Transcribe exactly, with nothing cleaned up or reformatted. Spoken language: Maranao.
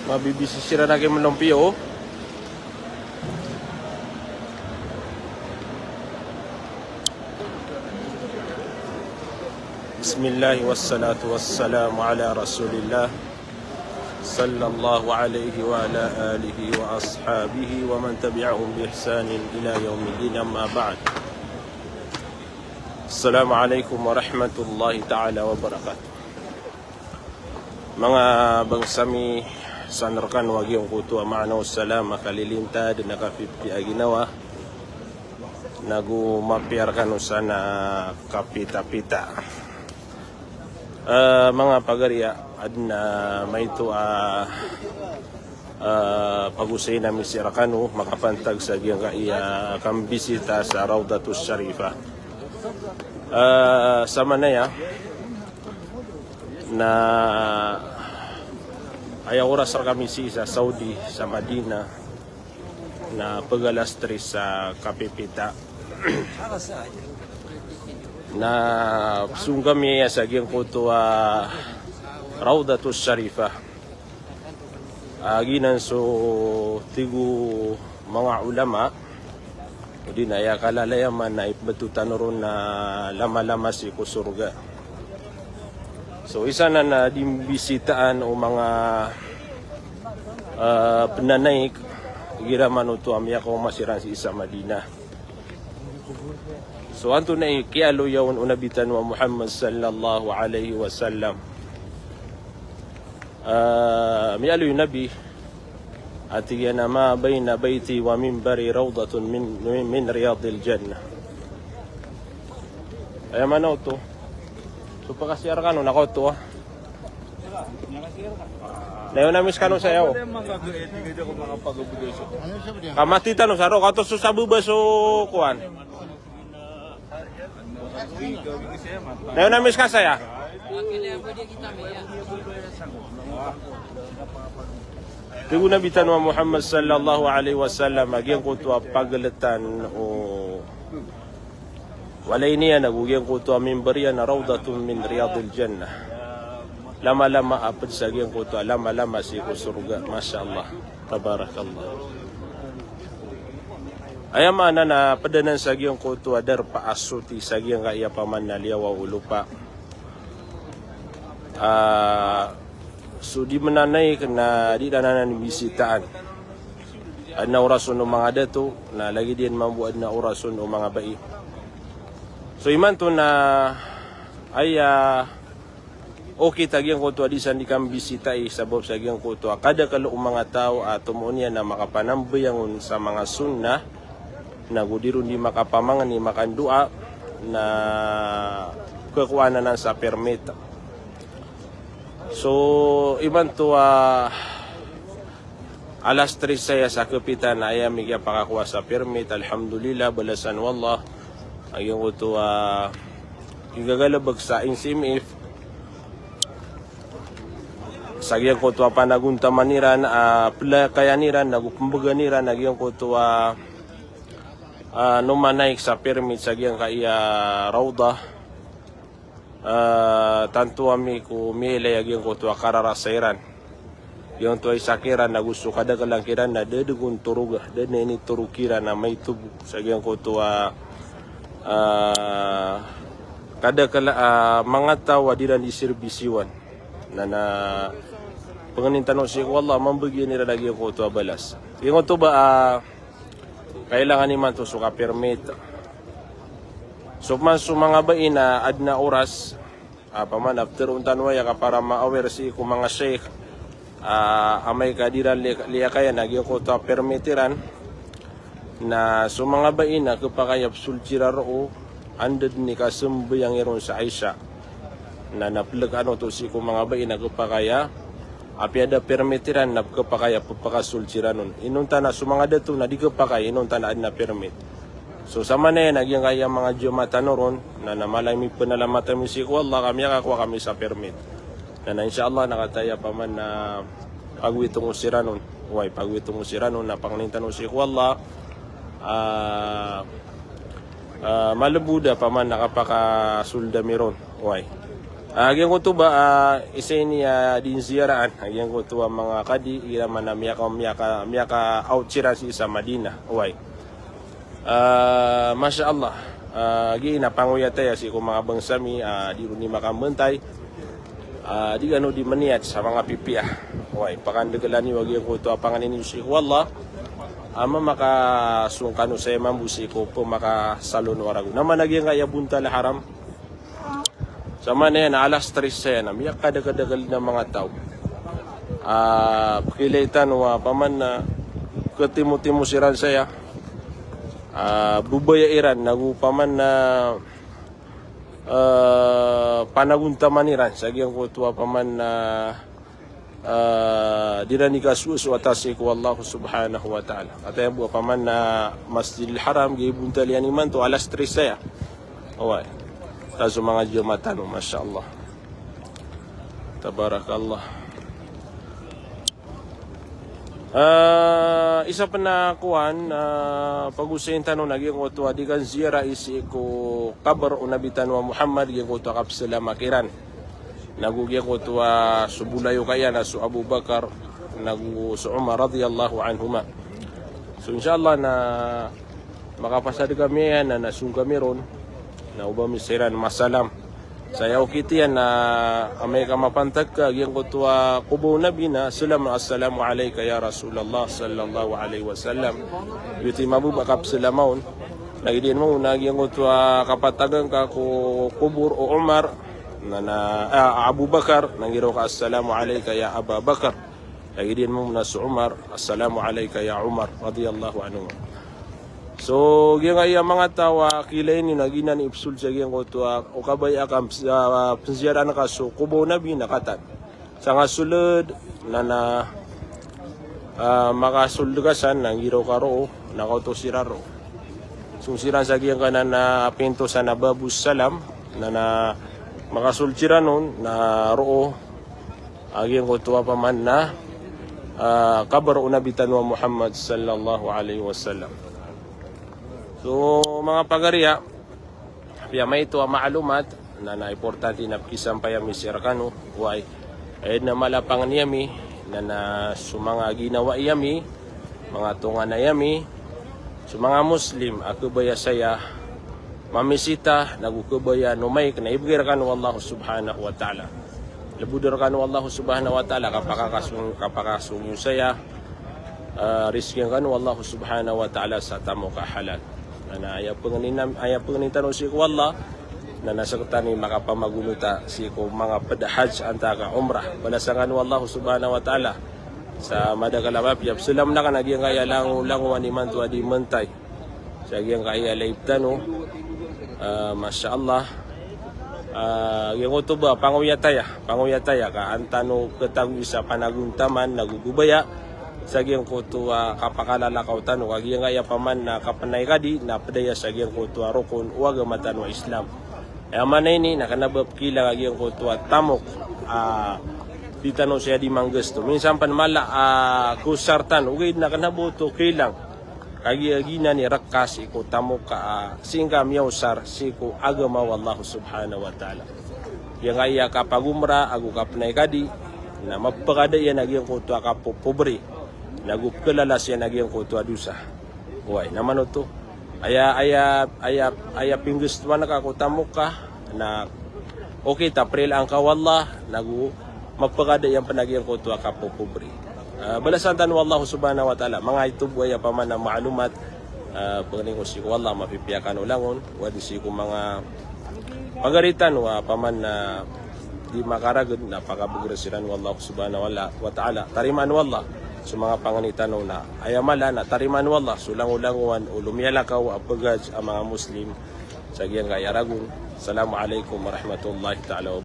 Mabibisi siran a kiyamlompiyo. Bismillah, wassalatu wassalamu ala Rasulillah, sallallahu alaihi wa ala alihi wa ashabihi wa man tabi'ahum bi ihsanin ila yaumiddin, amma ba'd. Assalamu alaikum warahmatullahi ta'ala wabarakatuh. Manga bangsa mi, san rkano a giyangkoto a maana o salam a kalilintad na kapipiya a ginawa, nago mapiya rkano san a kapitapita. Eh, manga pagariya, adn a maito a, eh, pagosayn ami sii rkano makapantag sa giyangkai a kambisita sa Rawdatus Sharifah. Eh, samanaya na aya oras rkami sii sa Saudi, sa Madinah, na pag alas tres sa kapipita. Na pzong kami aya sa giyangkoto a Rawdatus Sharifah. A giyanan so tig o manga ulama, odi na aya kalalayaman na ipmbto tano ron na lamalama sii ko sorga. So isa nan a di mbisitaan o manga, ah, pnanaik igira man oto a miyakaoma siran sii sa Madinah. So antonaa i kiyaaloya on o Nabi tano a Muhammad sallallahu alaihi wasallam? Ah, miyaaloy o Nabi a tig iyan a, "Ma baina bayti wa minbari rawdatun min, min, min riyadil jannah." Aya maana oto, so pakasiyar kano na kaoto a. Na aya on a miss kano saya o. Ka mati tano sa roo, kaoto so sa baba so kowan. Na aya on a miss ka saya. Tig o Nabi tano a Muhammad sallallahu alaihi wasallam a giyangkoto a pagltan o walay niyan ago giyangkoto a mimbar iyan a rawdatun min riyadil jannah. Lamalama a pd sa giyangkoto a lamalama sii ko sorga. Masha Allah. Tabarakallah. Aya maana na pd anan sa giyangkoto a darpa a soti sa giyangkaya paman a liyawaw o lopa. Ah, so di mnanaik na di dn anan bisitaan. Adn a oras on o manga dato, na lagid iyan mambo adn a oras on o manga bai. So imanto na aya okit a giyangkoto a di san di kambisitai sabap sa giyangkoto a kadakl o manga taw a tomo niyan na makapanambayang on sa manga sunnah, nago di ron di makapamangni, makandoa, na khakowan anan sa permit. So imanto a alas tres saya sa khapitan, aya mi kiyapakakowa sa permit, alhamdulillah, balasan o Allah. A giyangkoto a kigagalbk sa N C M F sa giyangkoto a panagontaman iran, a plakayan iran, nago pmbgan iran a giyangkoto a, a, nomanaik sa permit sa giyangkaya rawdah. Ah, tanto ami ko miyailay a giyangkoto a kararasay ran. Giyangkoto a isa kiran ago so kadaklan kiran na da dn kon toroga, da dn a initorog kiran a maito bo sa giyangkoto a, ah, kadakl a manga taw a di ran di sirbisiwan. Na, na pangnin tano sii ko Allah a mambagian iran a giyangkoto a balas. Giyangkoto ba, ah, kailangan imanto so ka-permit. So pman so manga bai na adn a oras, a, pman a ptharoon tano aya ka para ma-aware sii ko manga sheikh, a, amay ka di ran li-, liyakayan a giyangkoto a permit iran. Na so manga bai na khapakay a psold siran roo, anda dn i kasambayang iron sa Isha. Na, na plkaan oto sii ko manga bai na khapakay a, apiya da permit iran na khapakay a pphakasold siran on. Inonta na so manga dato na di khapakay, inonta na adn a permit. So samanaya na giyangkaya manga jamaah tano ron, na, na mala i mipnalamat ami sii ko Allah ka miyakakowa kami sa permit. Na, na insha Allah na kataya pman na pagwitong o siran on. Oway, pagwitong o siran on, na pangnin tano sii ko Allah. Ah, ah, malbod a pman na kapakasold ami ron. Oway. Ah, giyangkoto ba, ah, isa ini, ah, dii nziyaraan, ah, giyangkoto a manga kadi, igira man a miyaka, miyaka, miyaka-out siran sii sa Madinah. Oway. Ah, Masha Allah. Ah, giya na pangoyat aya sii ko manga bangsa mi, ah, di ron dii makambantay. Ah, di kano dii maniyat sa manga pipiya. Oway, pakandakelan iyo a giyangkoto a panganin iyo sii ko Allah. Ah, mamakasong kano saya mambo sii ko pemakasalon o ragon. Na mana giyangkaya bontal a haram. Sa mana iyan a alas tres saya na miyakadakadakel a manga taw. Ah, pekilay tano a paman na ketimotimo siran saya. Ah, bebaya iran nago paman na, ah, panagontaman iran sa giyangkoto a paman na ah, di iran dii kasosoat sii ko Allah Subhanahu wa Ta'ala. Kataya bo a paman na Masjidil Haram, giya i bontal iyan imanto, alas tres saya. Oway. Taso manga jamaah tano, Masha Allah. Tabarakallah. Ah, isa pen a kowan, ah, pagosayin tano na giyangkoto a dii kanziyara sii ko kaber o Nabi tano a Muhammad, giyangkoto a kapesalamak iran. Nago giyangkoto a so bolayoka iyan a so Abu Bakar, nago so Umar radiyallahu anhuma. So, insha Allah na makapasad kami iyan na, na song kami ron, na oba mi siran masalam. Sa aya okit iyan na amay ka mapantag ka giyangkoto a kobor o Nabi na salam, "Assalamu alayka ya Rasulullah sallallahu alayhi wasallam." Giyoto i mababa a kapesalama on. Lagid iyan mambo na giyangkoto a kapatagan ka ko kobor o Umar, na, na, ah, Abu Bakar, na ngiraw ka, "Assalamu alayka ya Aba Bakar." Lagid iyan mambo na so Umar, "Assalamu alayka ya Umar," radiyallahu anhu. So, giyangkaya manga taw a kilay niyo na giyanan i pesold sa giyangkoto a, o kabaya a kam-, ah, penziyaraan ka so kobor o Nabi na kataan. Sa nga soled, na, na, ah, makasold ka san, na ngiraw ka roo, na kaoto siran roo. Song siran sa giyangkanan a pinto san a Babus Salam, na, na makasold siran on, na roo, a giyangkoto a paman na, ah, kaber o Nabi tano a Muhammad sallallahu alayhi wasallam. So, manga pagariya, apiya maito a maalumat, na, na importante na pekisampay ami sii rekano, oway. Aya den a mala a pangni ami, na, na so manga ginawa iyan mi, manga tonganay ami, so manga Muslim a kebaya saya mamisita, nago kebaya no maik na ibegay rekano o Allah Subhanahu wa Ta'ala. Lebod rekano o Allah Subhanahu wa Ta'ala, kapakakasong, kapakasong iyo saya, ah, rizkian kano o Allah Subhanahu wa Ta'ala sa tamok a halal. Na, na aya pengnin, aya pengnin tano sii ko Allah, na, na sektano i makapamagonota sii ko manga ped a hajj antaa ka umrah. Balasan kano o Allah Subhanahu wa Ta'ala sa madakel a mapiya. Pesalam na ka na giyangkaya langolangowan imanto a dii mentay sa giyangkaya live tano. Ah, Masha Allah. Ah, giyangkoto ba, pangoyat aya, pangoyat aya ka an tano ketagoy sa panagontaman nago bebaya sa giyangkoto a kapakalalakaw tano, ka giyangkaya paman na kapenay kadi na ped aya sa giyangkoto a rokon o agama tano a Islam. Aya maana ini na kena ba pekiilang a giyangkoto a tamok, ah, di tano saya dii manggesto. Minsan pen mala, ah, kosar tano, ogaid na kena ba oto kiilang. Kagiya giyanan i reka sii ko tamok ka, ah, sii ngka miyaosar sii ko agama o Allah Subhanahu wa Ta'ala. Giyangkaya kapagomrah ago kapenay kadi, na mapekada iyan a giyangkoto a kapopobri, nago pekelalas iyan a giyangkoto a dosa. Oway, na mano oto. Aya, aya, aya, aya pinggestoan ka ko tamok ka, na okit a perilaan ka o Allah, nago mapekada iyan pen a giyangkoto a kapopobri. Ah, balasan tano o Allah Subhanahu wa Ta'ala. Manga ito bo aya paman a maalumat, ah, pengnin ko sii ko Allah, mapipiya kano langon, oway, di sii ko manga pagari tano a paman na dii makaraged na pakabeger siran o Allah Subhanahu wa Ta'ala. Tarimaan o Allah so manga pangni tano, na aya mala na tarimaan o Allah so langolangowan o lomiyalakaw a pegaj a manga Muslim sa giyangkaya ragon. Assalamu alaykum warahmatullahi ta'ala wabarakatuh.